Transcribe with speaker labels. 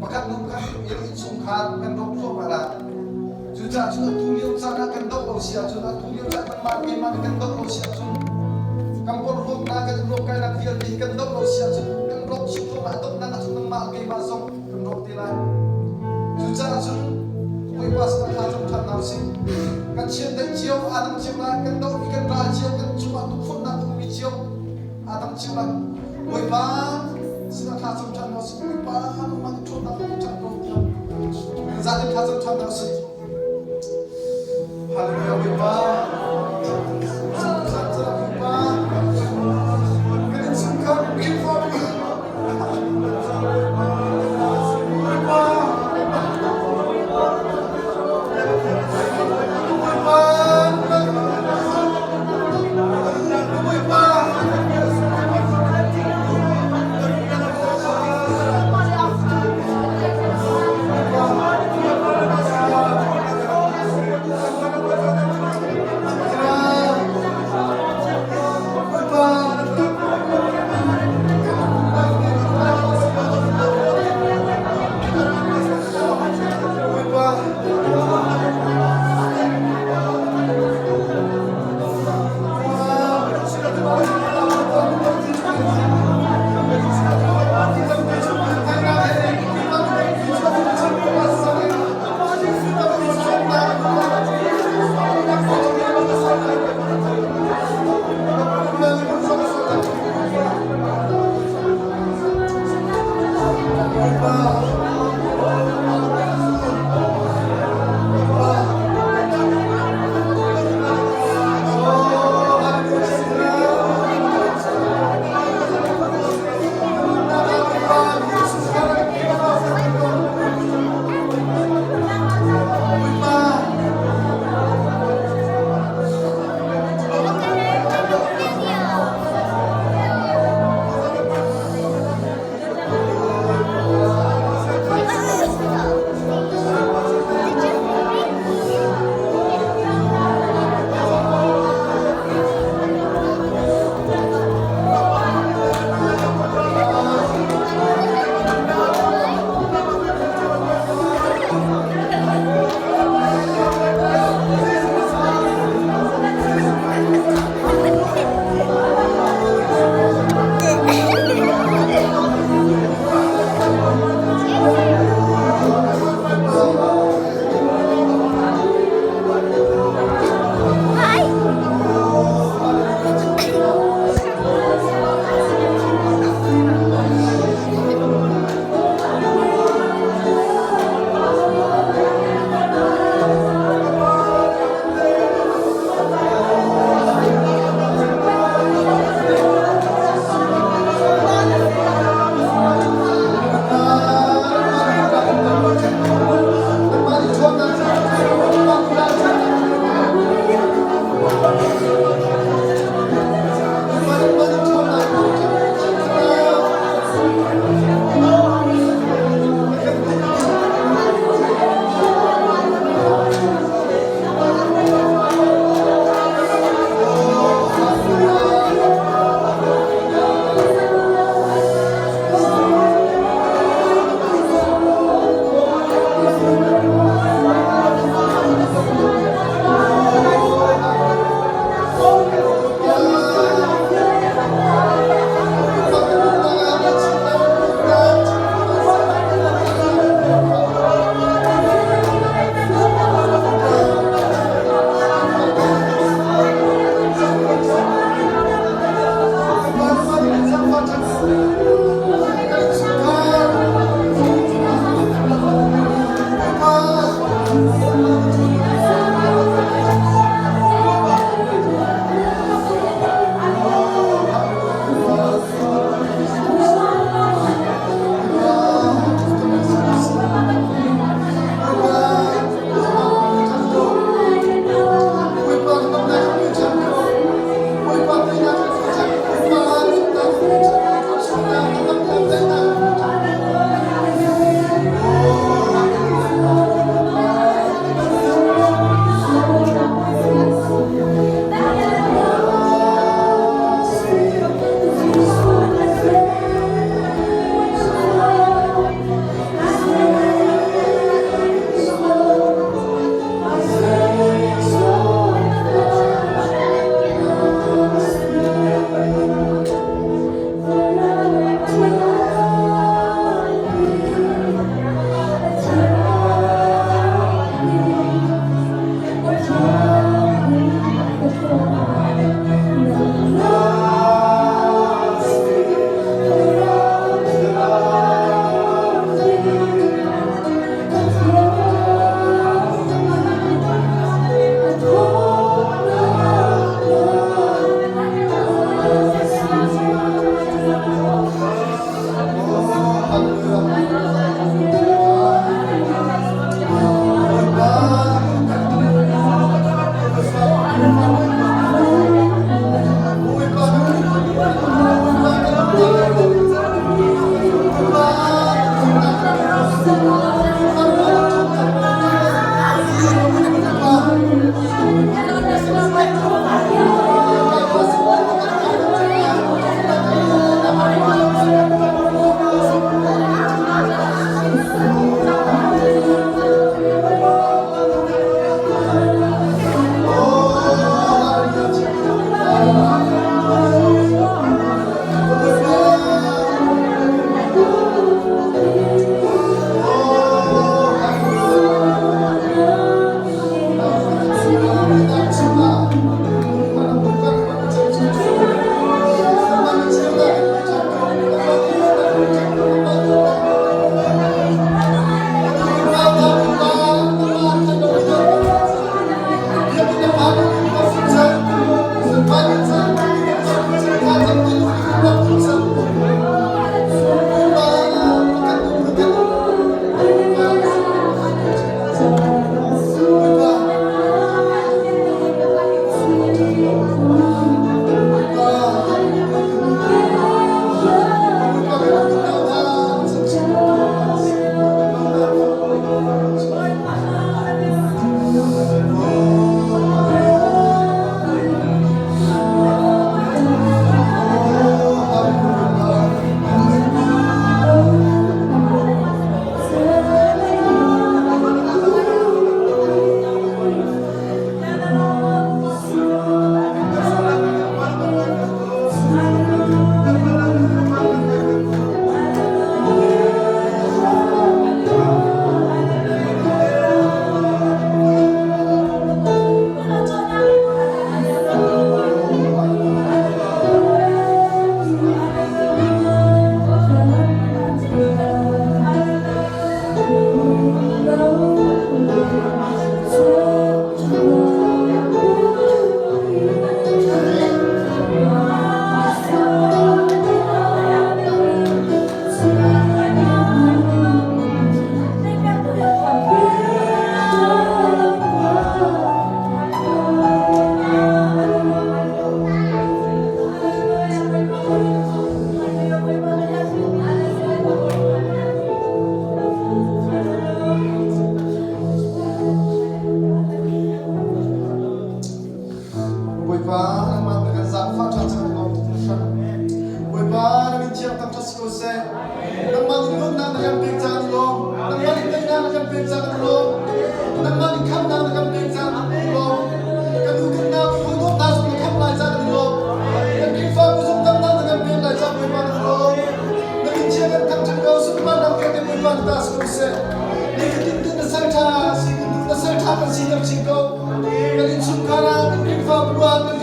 Speaker 1: Pakhat hnu pakhat in innchungkhar kan rawk thluahmah lai. Cucaah cun atu lio caan ah kan doh lo si ahcun, atu lio caan kanmah keimah nih kan doh lo si ahcun, kan porhlawtnak, kan i ruamkainak vialte hi kan doh lo si ahcun, kan rawk chin thluahmah. A donghnak ahcun nangmah keimah zong kan rawk te lai. Cucaah cun Bawipa sinah thla cam ṭhan hna usih. Kan chiandeih cio aa dang cio lai, kan dohmi kan ral cio, kan cungah tukforhnak a ummi cio aa dang cio lai. Bawipa sinah thla cam ṭhan hna usih. Bawipa nangmah nih ṭhawnnak na ṭhan ko tiah zatin thla cam ṭhan hna usih. Hallelujah Bawipa. Bawipa. Kan innchungkhar Khrihfabu Bawipa. Bawipa. Bawipa. Bawipa nangmah na kan zaangfah ṭhan cang lawm tuk hringhran. Bawipa na min thiang thangṭhat si ko seh. Nangmah nih luatnak na kan pek cang i lawm. Nangmah nih teinak na kan pek cang i lawm. Nangmah nih khamhnak na kan pek cang i lawm. Kan u kan nau kan hawi hna zong na khamh lai cang i lawm. Kan Khrihfabu zong damnak na kan pek lai cang Bawipa na lawm. Na min thiang kan thangṭhat ko sunparnak vialte Bawipa na ta si ko seh. Nifatin te na sal ṭha si na sal ṭha kan siter chin ko. Kan innchungkhar ah, kan Khrihfabu ah, kan